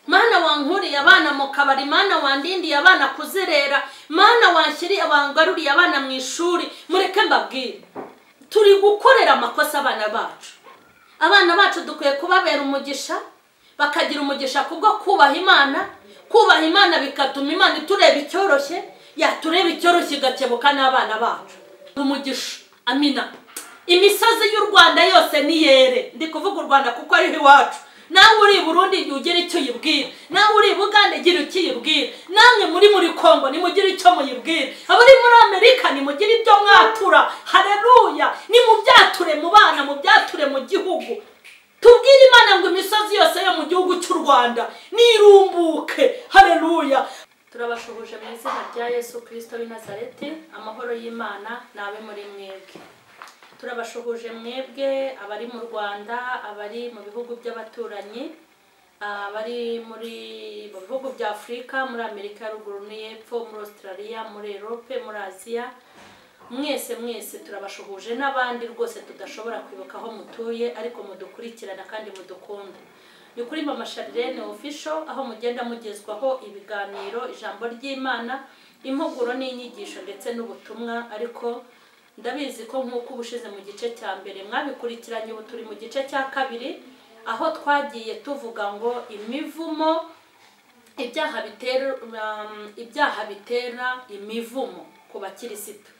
Mana wankuriye abana mu kabari, Mana wandindiye abana kuzerera, Mana wanshyiriye abangaruriye abana mu ishuri. Mureke mbabwire, turi gukorera amakosa abana bacu. Abana bacu dukwiye kubabera umugisha, bakagira umugisha kubwo kubaha Imana. Kubaha Imana bikatuma Imana itureba icyoroshye, yatureba icyoroshye igakebuka n'abana bacu. Umugisha, amina. Imisozi y'u Rwanda yose ni yere. Ndi kuvuga u Rwanda kuko ari iwacu. Nawe uri Burundi ugire icyo uyibwira, nawe uri Bugande gira icyo uyibwira, namwe muri Kongo nimugire icyo muyibwira, abari muri Amerika nimugire ibyo mwatura. Haleluya! Nimubyature mu bana, mubyature mu gihugu. Tubwire Imana ngo imisozi yose yo mu gihugu cy'u Rwanda nirumbuke. Haleluya! Turabashuhuje mu izina rya Yesu Kristo w'i Nazareti. Amahoro y'Imana nabe muri mwebwe. Turabashuhuje mwebwe abari mu Rwanda, abari mu bihugu by'abaturanyi, abari muri mu bihugu bya Afurika, muri Amerika ya ruguru n'iy'epfo, muri Australia, muri Europe, muri Aziya. Mwese mwese turabashuhuje, n'abandi rwose tudashobora kwibuka aho mutuye, ariko mudukurikirana kandi mudukunda. Ni kuri Mama Charlene Official, aho mugenda mugezwaho ibiganiro, ijambo ry'Imana, impuguro n'inyigisho ndetse n'ubutumwa. Ariko ndabizi ko nk'uko ubushize mu gice cya mbere mwabikurikiranye, ubu turi mu gice cya kabiri, aho twagiye tuvuga ngo imivumo, ibyaha bitera imivumo ku bakirisitu.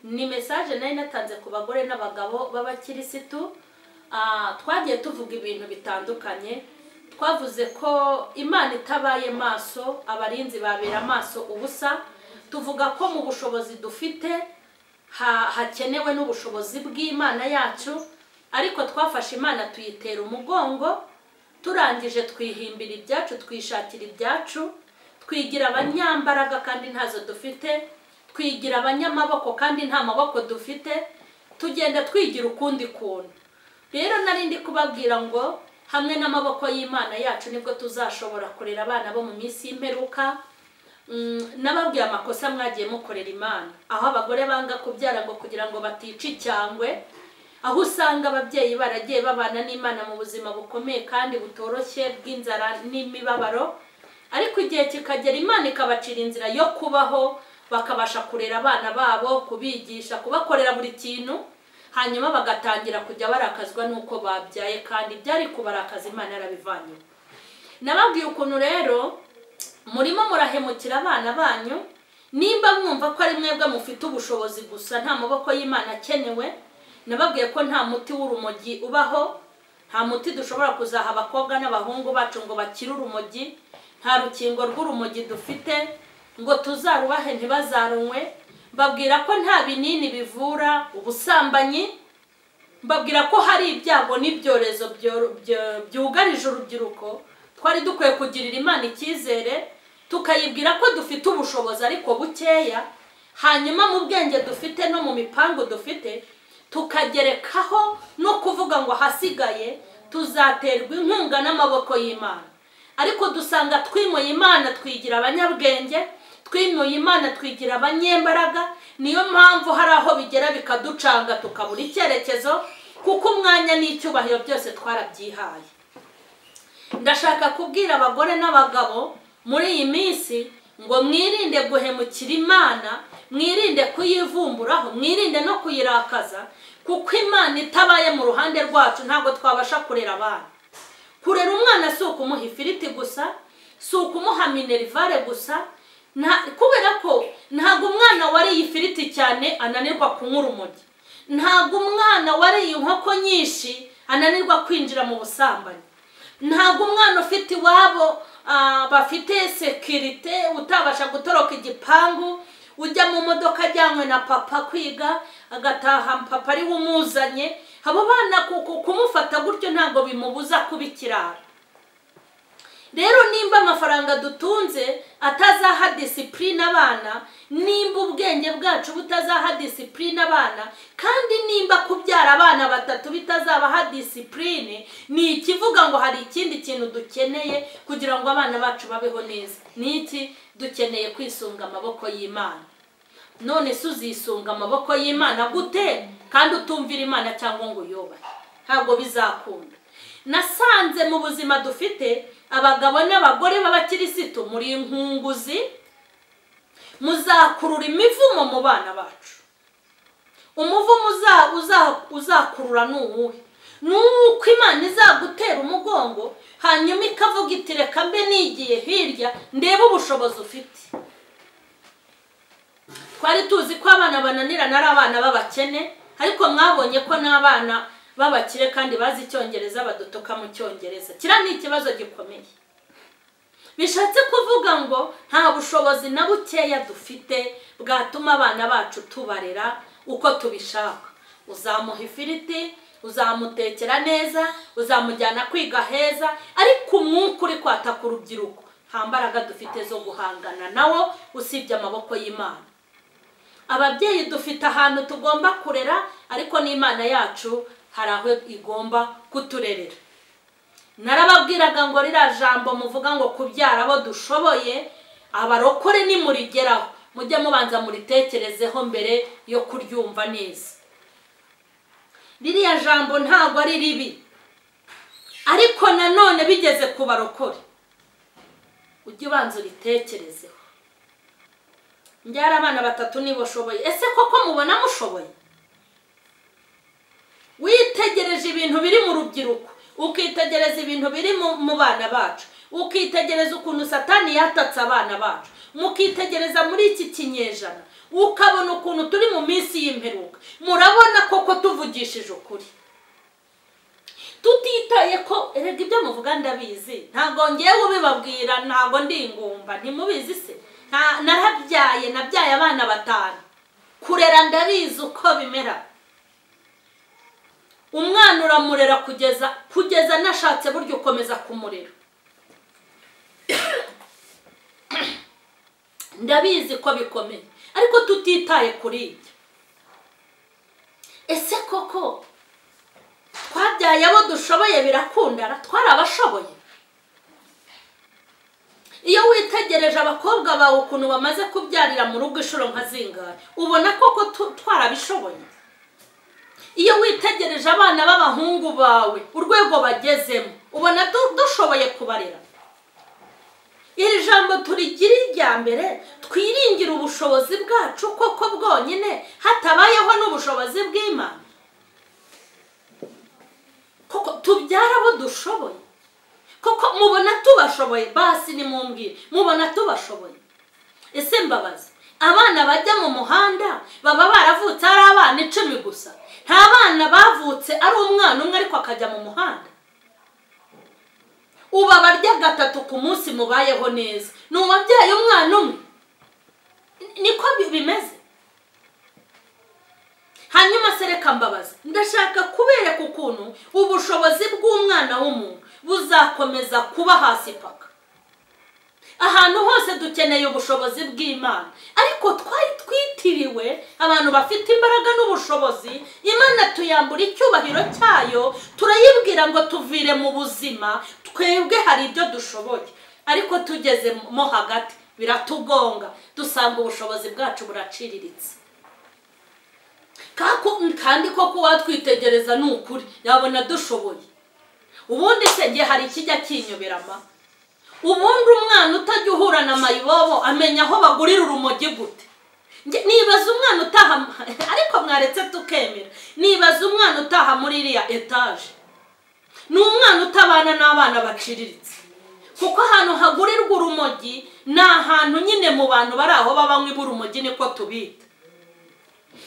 Ni message nari natanze ku bagore n'abagabo b'abakirisitu. Twagiye tuvuga ibintu bitandukanye. Twavuze ko Imana itabaye maso, abarinzi babera amaso ubusa. Tuvuga ko mu bushobozi dufite hakenewe n'ubushobozi bw'Imana yacu, ariko twafashe Imana tuyitera umugongo, turangije twihimbira ibyacu, twishakira ibyacu, twigira abanyambaraga kandi ntazo dufite, twigira abanyamaboko kandi nta maboko dufite, tugenda twigira ukundi kuntu. Rero nari ndi kubabwira ngo hamwe n'amaboko y'Imana yacu nibwo tuzashobora kurera abana bo mu minsi y'imperuka. Nababwiye amakosa mwagiye mukorera Imana, aho abagore banga kubyara ngo kugira ngo batica icyangwe, aho usanga ababyeyi baragiye babana n'Imana mu buzima bukomeye kandi butoroshye bw'inzara n'imibabaro, ariko igihe kikagera Imana ikabacira inzira yo kubaho, bakabasha kurera abana babo, kubigisha, kubakorera buri kintu, hanyuma bagatangira kujya barakazwa nuko babyaye, kandi byari kubarakaza Imana yarabivanye. Nababwiye ukuntu rero murimo murahemukira abana banyu. Nimba mwumva ko ari mwebwe mufite ubushobozi gusa, nta maboko y'Imana akenewe. Nababwiye ko nta muti w'urumogi ubaho, nta muti dushobora kuzaha abakobwa n'abahungu bacu ngo bakire urumogi, nta rukingo rw'urumogi dufite ngo tuzarubahe ntibazarunywe. Mbabwira ko nta binini bivura ubusambanyi, mbabwira ko hari ibyago n'ibyorezo byugarije urubyiruko. Twari dukwiye kugirira Imana icyizere, tukayibwira ko dufite ubushobozi ariko bukeya, hanyuma mu bwenge dufite no mu mipango dufite tukagerekaho no kuvuga ngo hasigaye tuzaterwa inkunga n'amaboko y'Imana. Ariko dusanga twimuye Imana twigira abanyabwenge, twimuye Imana twigira abanyembaraga. Niyo mpamvu hari aho bigera bikaducanga tukabura icyerekezo, kuko umwanya n'icyubahiro byose twarabyihaye. Ndashaka kubwira abagore n'abagabo muri iyi minsi ngo mwirinde guhemukira Imana, mwirinde kuyivumburaho, mwirinde no kuyirakaza, kuko Imana itabaye mu ruhande rwacu ntabwo twabasha kurera abana. Kurera umwana si ukumuha ifiriti gusa, si ukumuha minerivare gusa, kubera ko ntabwo umwana wariye ifiriti cyane ananirwa kunywa urumogi, ntabwo umwana wariye inkoko nyinshi ananirwa kwinjira mu busambanyi, ntabwo umwana ufite iwabo bafite sekirite utabasha gutoroka igipangu, ujya mu modoka ajyanywe na papa kwiga agataha papa ari umuzanye, abo bana kumufata gutyo ntabwo bimubuza kuba ikirara. Rero nimba amafaranga dutunze atazaha discipline abana, nimba ubwenge bwacu butazaha discipline abana, kandi nimba kubyara abana batatu bitazabaha discipline, ni ikivuga ngo hari ikindi kintu dukeneye kugira ngo abana bacu babeho neza. Ni iki? Dukeneye kwisunga amaboko y'Imana. None se uzisunga amaboko y'Imana gute kandi utumvira Imana cyangwa ngo uyubahe? Ntabwo bizakunda. Nasanze mu buzima dufite abagabo n'abagore b'abakirisitu muri inkunguzi, muzakurura imivumo mu bana bacu. Umuvumo uzakurura ni uwuhe? Ni uko Imana izagutera umugongo, hanyuma ikavuga iti reka mbe nigiye hirya ndebe ubushobozi ufite. Twari tuzi ko abana bananirana ari abana b'abakene, ariko mwabonye ko n'abana b'abakire kandi bazi icyongereza badutuka mu cyongereza. Kiriya ni ikibazo gikomeye. Bishatse kuvuga ngo nta bushobozi na bukeya dufite bwatuma abana bacu tubarera uko tubishaka. Uzamuha ifiriti, uzamutekera neza, uzamujyana kwiga heza, ariko umwuka uri kwataka urubyiruko nta mbaraga dufite zo guhangana nawo usibye amaboko y'Imana. Ababyeyi dufite ahantu tugomba kurera, ariko n'Imana yacu hari aho igomba kuturerera. Narababwiraga ngo ririya jambo muvuga ngo kubyara abo dushoboye, abarokore nimurigeraho mujye mubanza muritekerezeho mbere yo kuryumva neza. Ririya jambo ntabwo ari ribi, ariko nanone bigeze ku barokore ujye ubanza uritekerezeho. Mbyara abana batatu nibo ushoboye, ese koko mubona mushoboye? Witegereje ibintu biri mu rubyiruko, ukitegereza ibintu biri mu bana bacu, ukitegereza ukuntu Satani yatatse abana bacu, mukitegereza muri iki kinyejana, ukabona ukuntu turi mu minsi y'imperuka. Murabona koko tuvugishije ukuri, tutitaye ko erega ibyo muvuga ndabizi, ntabwo ngewe ubibabwira, ntabwo ndi ingumba, ntimubizi se? Narabyaye, nabyaye abana 5, kurera ndabizi uko bimera. Umwana uramurera kugeza nashatse buryo ukomeza kumurera. Ndabizi ko bikomeye, ariko tutitaye kuri ibyo. Ese koko twabyaye abo dushoboye birakundana? Twarabashoboye? Iyo witegereje abakobwa bawe ukuntu bamaze kubyarira mu rugo inshuro nka zingahe, ubona koko twarabishoboye? Iyo witegereje abana b'abahungu bawe urwego bagezemo, ubona dushoboye kubarera? Iri jambo turigira irya mbere, twiringira ubushobozi bwacu koko bwonyine, hatabayeho n'ubushobozi bw'Imana. Koko tubyara abo dushoboye? Koko mubona tubashoboye? Basi nimumbwire, mubona tubashoboye? Ese mbabazi, abana bajya mu muhanda baba baravutse ari abana 10 gusa? Nta bana bavutse ari umwana umwe ariko akajya mu muhanda? Uba barya 3 ku munsi mubayeho neza, ni uwabyaye umwana umwe? Niko bimeze. Hanyuma se reka mbabaze, ndashaka kubereka ukuntu ubushobozi bw'umwana w'umuntu buzakomeza kuba hasi paka. Ahantu hose dukeneye ubushobozi bw'Imana, ariko twari twitiriwe abantu bafite imbaraga n'ubushobozi. Imana tuyambura icyubahiro cyayo, turayibwira ngo tuvire mu buzima, twebwe hari ibyo dushoboye, ariko tugeze mo hagati biratugonga, dusanga ubushobozi bwacu buraciriritse. Kandi koko watwitegereza ni ukuri yabona dushoboye. Ubundi se nge hari ikijya kinyoberama? Ubundi umwana utajya uhura na mayibobo amenya aho bagurira urumogi gute? Nibaza umwana utaha, ariko mwaretse tukemera, nibaza umwana utaha muri iriya etaje, ni umwana utabana n'abana baciriritse, kuko ahantu hagurirwa urumogi ni ahantu nyine mu bantu bari aho babanywa urumogi, niko tubita.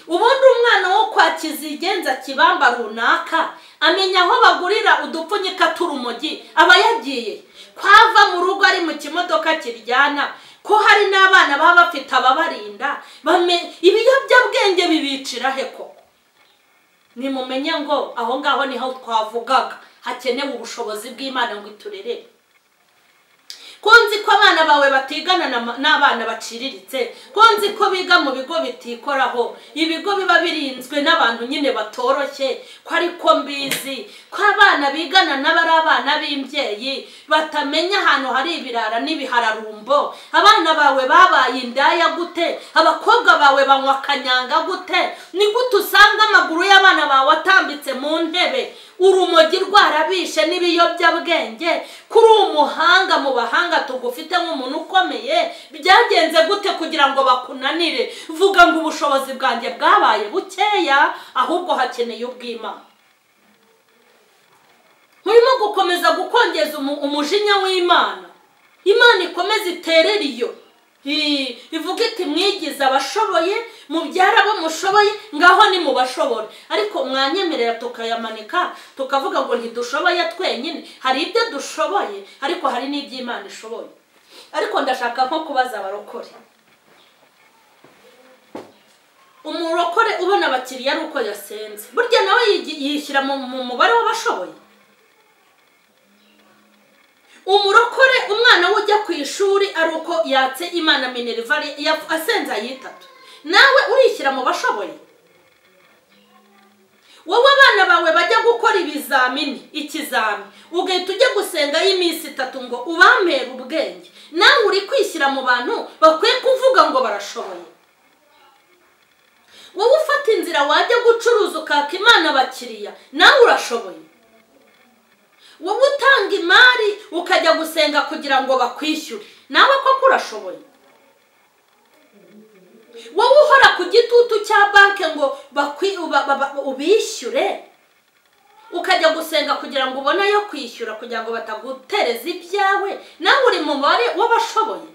Ubundi umwana wo kwa Kizigenza kibamba runaka amenya aho bagurira udupfunyika tw'urumogi, aba yagiye kwava mu rugo ari mu kimodoka kiryana, ko hari n'abana baba bafite ababarinda, ibiyobyabwenge bibicira he koko? Nimumenye ngo aho ngaho niho twavugaga hakenewe ubushobozi bw'Imana ngo iturerere. Ko nzi ko abana bawe batigana n'abana baciriritse, ko nzi ko biga mu bigo bitikoraho, ibigo biba birinzwe n'abantu nyine batoroshye, ko ariko mbizi ko abana bigana n'abari abana b'imbyeyi batamenya ahantu hari ibirara n'ibihararumbo. Abana bawe babaye indaya gute? Abakobwa bawe banywa kanyanga gute? Ni gute usanga amaguru y'abana bawe atambitse mu ntebe? Urumogi rwarabishe n'ibiyobyabwenge, kuri umuhanga mu bahanga tugufite nk'umuntu ukomeye, byagenze gute kugira ngo bakunanire? Vuga ngo ubushobozi bwanjye bwabaye bukeya, ahubwo hakeneye ubw'Imana. Murimo gukomeza gukongeza umujinya w'Imana. Imana ikomeza iterera iyo ivuga iti mwigize abashoboye, mubyara abo mushoboye, ngaho ni mubashobore. Ariko mwanyemerera tukayamanika tukavuga ngo ntidushoboye twenyine. Hari ibyo dushoboye, ariko hari n'ibyo Imana ishoboye. Ariko ndashaka nko kubaza abarokore, umurokore ubona abakiriya ari uko yasenze, burya nawe yishyira mu mubare w'abashoboye? Umurokore umwana we ujya ku ishuri ari uko yatse Imana minerval asenze ayitatu, nawe urishyira mu bashoboye? Wowe abana bawe bajya gukora ibizamini, ikizami ugahita ujya gusenga y'iminsi 3 ngo ubampere ubwenge, nawe uri kwishyira mu bantu bakwiye kuvuga ngo barashoboye? Wowe ufata inzira wajya gucuruza ukaka Imana abakiriya, nawe urashoboye? Wowe utanga imari ukajya gusenga kugira ngo bakwishyure, nawe koko urashoboye? Wowe uhora ku gitutu cya banke ngo ubishyure, ukajya gusenga kugira ngo ubone ayo kwishyura kugira ngo batagutereza ibyawe, nawe uri mu mubare w'abashoboye?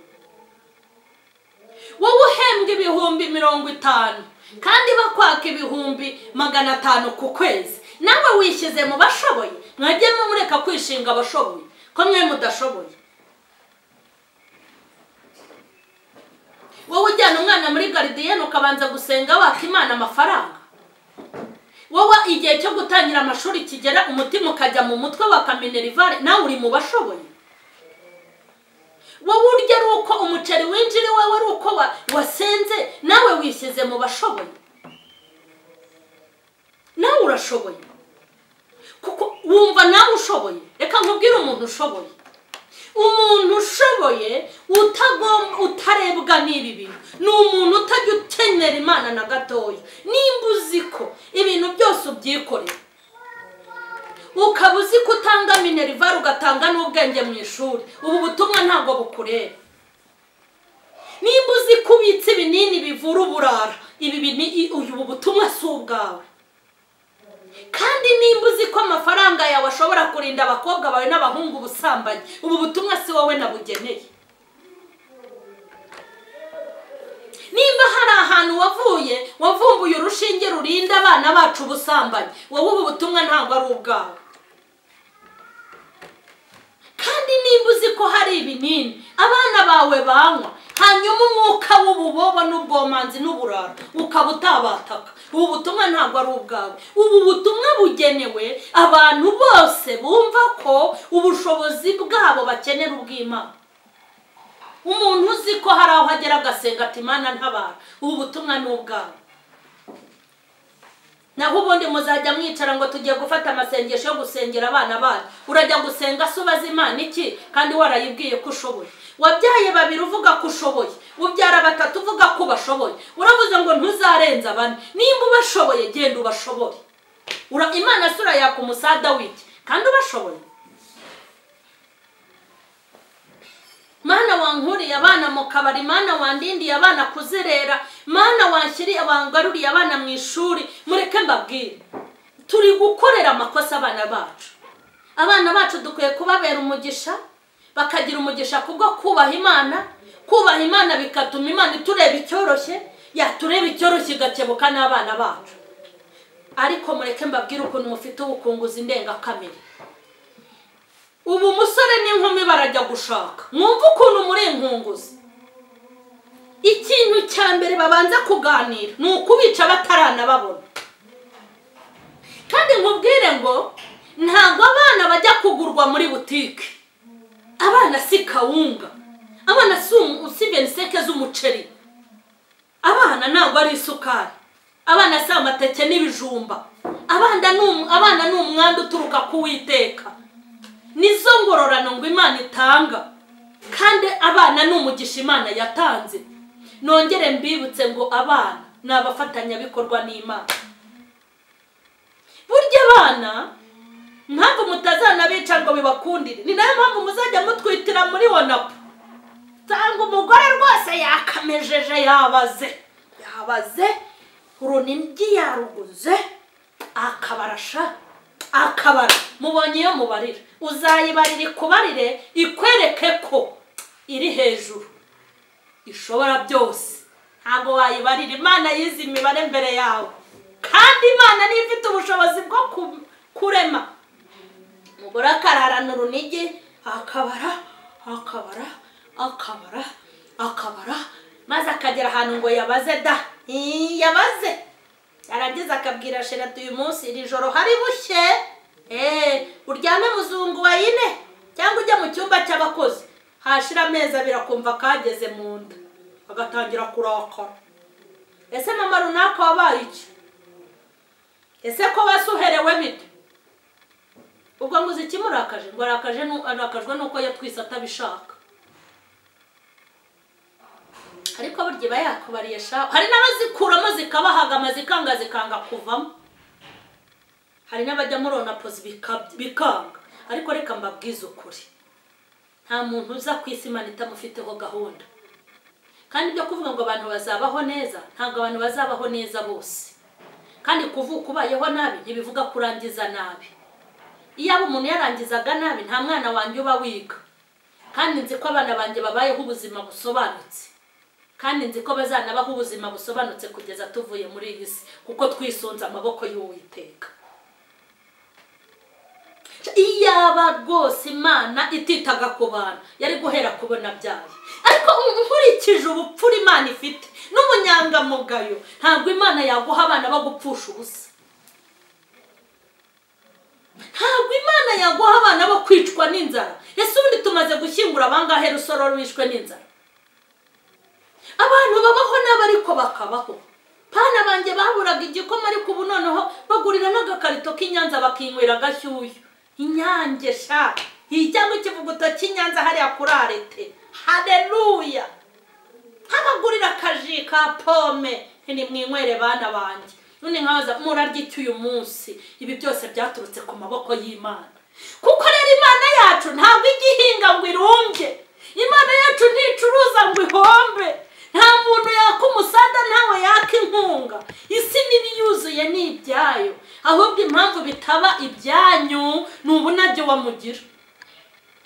Wowe uhembwa 50,000 kandi bakwaka 500,000 ku kwezi, nawe wishyize mu bashoboye? Mwajye mureka kwishinga abashoboye ko mwe mudashoboye. Wowe ujyana umwana muri garidiyene ukabanza gusenga waka Imana amafaranga, wowe igihe cyo gutangira amashuri kigera umutima ukajya mu mutwe waka minerivare, nawe uri mu bashoboye? Wowe urya ari uko umuceri winjira iwawe ari uko wasenze, nawe wishyize mu bashoboye? Nawe urashoboye kuko wumva nawe ushoboye. Reka nkubwire umuntu ushoboye, umuntu ushoboye utagomba utarebwa n'ibi bintu ni umuntu utajya ukenera Imana na gatoya. Nimba uzi ko ibintu byose ubyikorera, ukaba uzi ko utanga minerval ugatanga n'ubwenge mu ishuri, ubu butumwa ntabwo bukureba. Nimba uzi ko ubitse ibinini bivura uburara, ibi ubu butumwa si ubwawe. Kandi nimba uzi ko amafaranga yawe ashobora kurinda abakobwa bawe n'abahungu ubusambanyi, ubu butumwa si wowe nabugeneye. Nimba hari ahantu wavuye wavumbuye urushinge rurinda abana bacu ubusambanyi, wowe ubu butumwa ntabwo ari ubwawe. Kandi nimba uzi ko hari ibinini abana bawe banywa, hanyuma umwuka w'ububobo n'ubwomanzi n'uburara ukaba utabataka, ubu butumwa ntabwo ari ubwawe. Ubu butumwa bugenewe abantu bose bumva ko ubushobozi bwabo bakenera ubw'Imana. Umuntu uzi ko hari aho agera agasenga ati Imana ntabara, ubu butumwa ni ubwawe. Naho ubundi muzajya mwicara ngo tugiye gufata amasengesho yo gusengera abana banyu, urajya gusenga se ubaza Imana iki kandi warayibwiye ko ushoboye? Wabyaye 2 uvuga ko ushoboye, ubyara 3 uvuga ko ubashoboye, uravuze ngo ntuzarenza 4. Nimba ubashoboye genda ubashobore. Imana sura yaka umusada w'iki kandi ubashoboye? Mana wankuriye abana mu kabari, Mana wandindiye abana kuzerera, Mana wanshyiriye abangaruriye abana mu ishuri. Mureke mbabwire, turi gukorera amakosa abana bacu. Abana bacu dukwiye kubabera umugisha, bakagira umugisha kubwo kubaha Imana. Kubaha Imana bikatuma Imana itureba icyoroshye, yatureba icyoroshye igakebuka n'abana bacu. Ariko mureke mbabwire ukuntu mufite ubukunguzi ndengakamere. Ubu umusore n'inkumi barajya gushaka, mwumva ukuntu muri inkunguzi. Ikintu cya mbere babanza kuganira ni ukubica bataranababona. Kandi nkubwire ngo ntabwo abana bajya kugurwa muri butike. Abana si kawunga, abana si veniseke z'umuceri, abana ntabwo ari isukari, abana si amateke n'ibijumba, abana ni umwanda uturuka ku Uwiteka. Nizo ngororano ngo Imana itanga, kandi abana ni umugisha Imana yatanze. Nongere mbibutse ngo abana ni abafatanyabikorwa n'Imana. Burya abana Impamvu mutazanabica ngo bibakundire, ni nayo mpamvu muzajya mutwitira muri wonapo. Tanga umugore rwose yakamejeje, yabaze yabaze urunigi yaruguze, akabarasha akabara. Mubonye iyo mubarira, uzayibarira ikubarire ikwereke ko iri hejuru ishobora byose. Ntabwo wayibarira, Imana yize imibare mbere yawe, kandi Imana niyo ifite ubushobozi bwo kurema. Umugore akararana urunigi, akabara akabara akabara akabara, maze akagera ahantu ngo yabaze da, yabaze yarangiza akabwira sherati uyu munsi iri joro hari bushye, uryame muzungu wa yine cyangwa ujya mu cyumba cy'abakozi. Hashira amezi abiri akumva kageze mu nda, agatangira kurakara. Ese mama runaka wabaye iki? Ese ko wasuherewe bite? Ubwo ngo uzi ikimurakaje? Ngo arakaje arakajwe nuko yatwise atabishaka. Ariko burya iba yakubariye sha. Hari n'abazikuramo zikabahagama zikanga zikanga kuvamo. Hari n'abajya muri onapozi bikanga. Ariko reka mbabwize ukuri, nta muntu uza ku isi Imana itamufiteho gahunda. Kandi ibyo kuvuga ngo abantu bazabaho neza, ntabwo abantu bazabaho neza bose. Kandi kuvuka ubayeho nabi ntibivuga kurangiza nabi. Iyo aba umuntu yarangizaga nabi, nta mwana wanjye uba wiga. Kandi nzi ko abana banjye babayeho ubuzima busobanutse, kandi nzi ko bazanabaho ubuzima busobanutse kugeza tuvuye muri iyi si, kuko twisunze amaboko y'Uwiteka. Iyaba rwose Imana ititaga ku bantu, yari guhera kubona byayo. Ariko nkurikije ubupfura Imana ifite n'ubunyangamugayo, ntabwo Imana yaguha abana bo gupfusha ubusa. Ntabwo Imana yaguha abana bo kwicwa n'inzara. Ese ubundi tumaze gushyingura abangahe Rusororo bishwe n'inzara? Abantu babaho nabi ariko bakabaho. Bana banjye baburaga igikoma, ariko ubu noneho bagurira n'agakarito k'Inyanza bakinywera agashyushyu. Inyange sha, cyangwa ikivuguto cy'Inyanza hariya kuri arete. Haleluya! Nkabagurira akaji ka pome, ntimwinywere bana banjye. None nkabaza murarya iki uyu munsi? Ibi byose byaturutse ku maboko y'Imana. Kuko rero Imana yacu ntabwo ijya ihinga ngo irumbye. Imana yacu nticuruza ngo ihombe. Nta muntu yaka umusada, ntawe yaka inkunga. Isi n'ibiyuzuye ni ibyayo. Ahubwo impamvu bitaba ibyanyu ni ubunajye wamugira.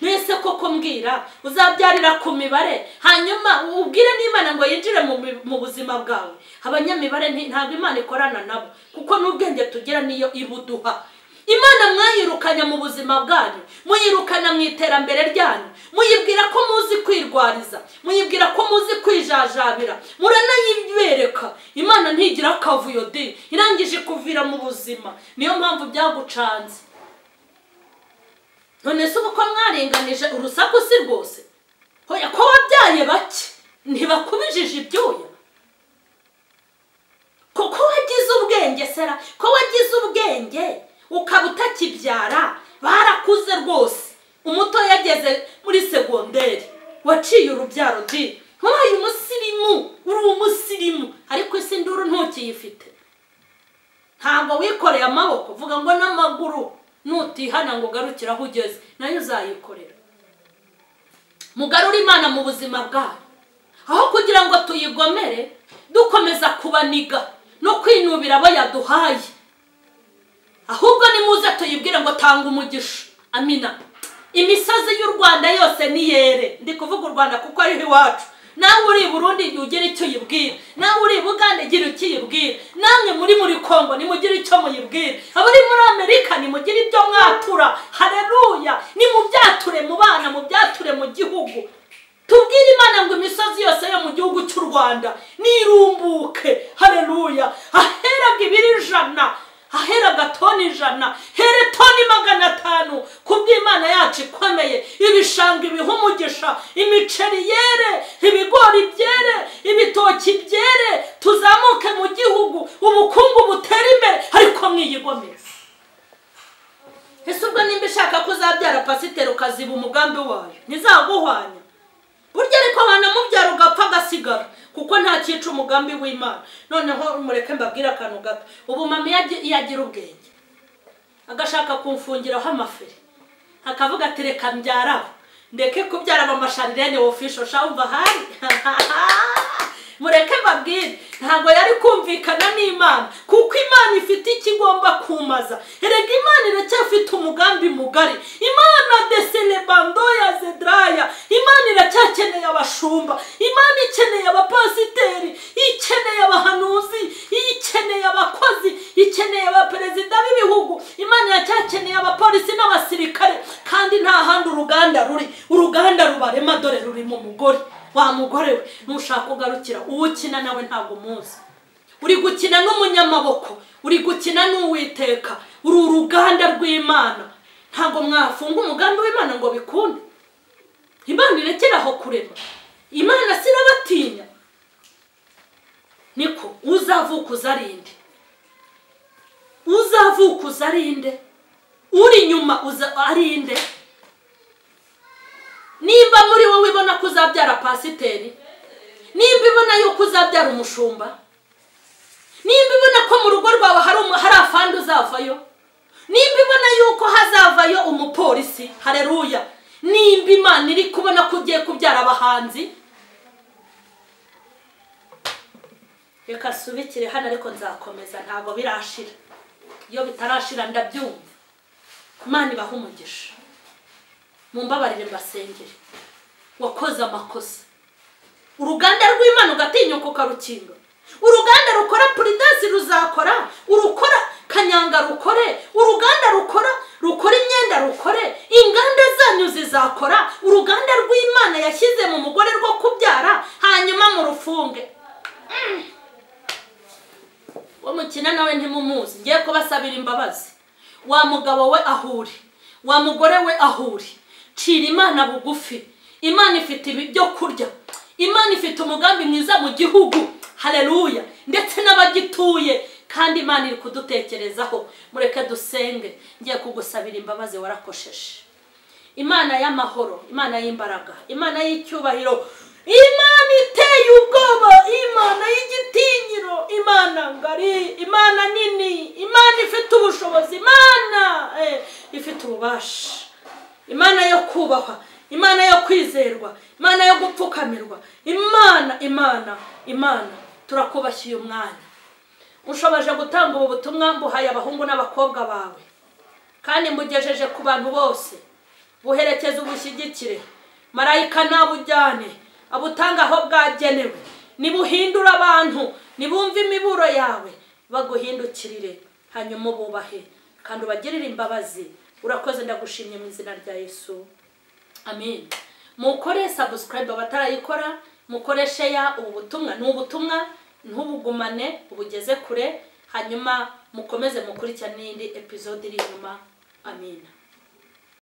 Mwese koko mbwira, uzabyarira ku mibare, hanyuma ubwire n'Imana ngo yinjire mu buzima bwawe. Abanyamibare ntabwo Imana ikorana nabo, kuko n'ubwenge tugira niyo ibuduha. Imana mwayirukanya mu buzima bwanyu, muyirukana mu iterambere ryanyu, muyibwira ko muzi kwirwariza, muyibwira ko muzi kwijajabira, muranayibereka. Imana ntigira akavuyo de, irangije kuvira mu buzima. Niyo mpamvu byagucanze. None se ubu ko mwarenganije urusaku si rwose? Hoya ko wabyaye bake ntibakubijije ibyuya? Ko wagize ubwenge sera, ko wagize ubwenge ukaba utakibyara, barakuze rwose. Umuto yageze muri segonderi, waciye urubyaro di, ntubaye umusirimu, uri umusirimu, ariko isi nduru ntukiyifite. Ntabwo wikoreye amaboko, vuga ngo n'amaguru, nutihana ngo ugarukire aho ugeze, nayo uzayikorera. Mugarure Imana mu buzima bwayo, aho kugira ngo tuyigomere dukomeza kubaniga no kwinubira abo yaduhaye. Ahubwo nimuze tuyibwire ngo tanga umugisha. Amina. Imisozi y'u Rwanda yose ni yere. Ndi kuvuga u Rwanda kuko ari iwacu. Nawe uri Burundi ugire icyo uyibwira, nawe uri Bugande gira icyo uyibwira, namwe muri Kongo nimugire icyo muyibwira, abari muri Amerika nimugire ibyo mwatura. Haleluya! Nimubyature mu bana, mubyature mu gihugu. Tubwire Imana ngo imisozi yose yo mu gihugu cy'u Rwanda nirumbuke. Haleluya! Aheraga ibiri 100, aheraga toni 100, here toni 500, kubw'Imana yacu ikomeye. Ibishanga ibihumugisha, imiceri yere, ibigori byere, ibitoki byere, tuzamuke mu gihugu, ubukungu butere imbere, ariko mwiyigomere. Ese ubwo nimba ishaka kuzabyara pasiteri ukaziba umugambi wayo, ntizaguhwanya? Burya ariko banamubyara ugapfa agasigara, kuko nta cyica umugambi w'Imana. Noneho mureke mbabwire akantu gato. Ubu mama iyo agira ubwenge, agashaka kumfungiraho amaferi, akavuga ati reka mbyarabo ndeke kubyara mama Charlene official shawumva hari. Mureke babwire, ntabwo yari kumvikana n'Imana, kuko Imana ifite ikigomba kumaza. Erega Imana iracyafite umugambi mugari. Imana deselebando ya zedraya, Imana iracyakeneye abashumba, Imana ikeneye abapasiteri, ikeneye abahanuzi, ikeneye abakozi, ikeneye abaperezida b'ibihugu, Imana iracyakeneye abapolisi n'abasirikare. Kandi nta handi uruganda ruri, uruganda rubarema dore ruri mu mugore. Wa mugore we nushaka ugarukira uwo ukina nawe ntabwo muzi. Uri gukina n'umunyamaboko, uri gukina n'Uwiteka, uri uruganda rw'Imana. Ntabwo mwafunga umugambi w'Imana ngo bikunde. Imana irekera aho kurema. Imana sirabatinya. Niko uzavuka uzarinde, uzavuka uzarinde, uri inyuma arinde. Nimba muri wowe ibona ko uzabyara pasiteri, nimba ibona yuko uzabyara umushumba, nimba ibona ko mu rugo rwawe hari afande uzavayo, nimba ibona yuko hazavayo umupolisi, haleluya, nimba Imana iri kubona ko ugiye kubyara abahanzi. Reka subikire hano, ariko nzakomeza, ntabwo birashira. Iyo bitarashira ndabyumva. Imana ibahe umugisha. Mumbabarire mbasengere. Wakoze amakosa. Uruganda rw'Imana ugatinyuka ukarukinga. Uruganda rukora Prudence ruzakora, urukora kanyanga rukore, uruganda rukora imyenda rukore, inganda zanyu zizakora. Uruganda rw'Imana yashyize mu mugore rwo kubyara, hanyuma murufunge. Wo mukina nawe ntimumuzi. Ngiye kubasabira imbabazi. Wa mugabo we ahuri, wa mugore we ahuri, cira Imana bugufi. Imana ifite ibyo kurya, Imana ifite umugambi mwiza mu gihugu, haleluya, ndetse n'abagituye. Kandi Imana iri kudutekerezaho. Mureke dusenge. Ngiye kugusabira imbabazi, warakosheje. Imana y'amahoro, Imana y'imbaraga, Imana y'icyubahiro, Imana iteye ubwoba, Imana y'igitinyiro, Imana ngari, Imana nini, Imana ifite ubushobozi, Imana ifite ububasha, Imana yo kubahwa, Imana yo kwizerwa, Imana yo gupfukamirwa, Imana, Imana, Imana, turakubashye uyu mwanya. Ushoboje gutanga ubu butumwa mbuhaye abahungu n'abakobwa bawe, kandi mbugejeje ku bantu bose. Buherekeze ubushyigikire, marayika nabujyane, abutanga aho bwagenewe. Nibuhindura abantu, nibumva imiburo yawe, baguhindukirire, hanyuma ububahe kandi ubagirire imbabazi. Urakoze, ndagushimye mu izina rya Yesu, amen. Mukore subscribe abatarayikora, mukore share. Ubu butumwa ni ubutumwa, ntubugumane, ubugeze kure, hanyuma mukomeze mukurikirane n'indi episode iri inyuma. Amen.